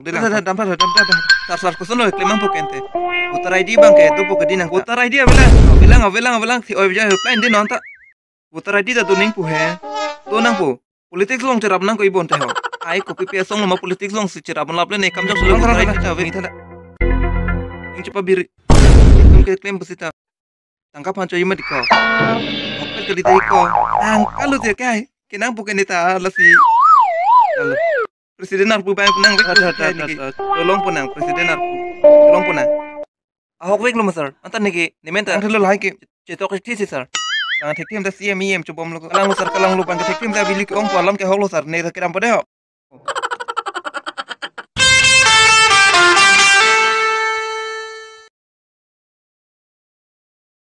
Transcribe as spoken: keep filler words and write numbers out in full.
rok de lang. Dam, dam, dam, dam, dam. Sir, sir, koson lo klem nangpo ke ante? Voter I D abang ke dopo ke di nang. Voter I D avelang, avelang, avelang, avelang. Si oi, ja, apply di non ta. Voter I D ta do nangpo he. Do nangpo. Politics along cherap nangkok ibon te ho. Ai kopi pi asong lo ma politics alongsi cherap laple ne kam jok solo. Lang, lang, voter I D lang, ta lang. Ave. Ni tha da. Ning chepa biri. Tum ke klem pusita. Tangka phan cho ima diko. Hotel kali diko. Tangka lo te kai. Kenangpo ke ne ta lasi. Lalu. President arpu bang nang. Tha, tha, tha, tha, tha. Tolong punang, president arpu. Tolong punang. Ahok vek lo ma sir. Anta neke, ne men ta. Ang thelo lahai ke. Chetok thik si sir. Bang thekthe ta C M E M chobom lo. Kalang lo sir, kalang lo bang thekthe ta bili ke ong ko alam ke hok lo sir. Ne ta kedam pade ho.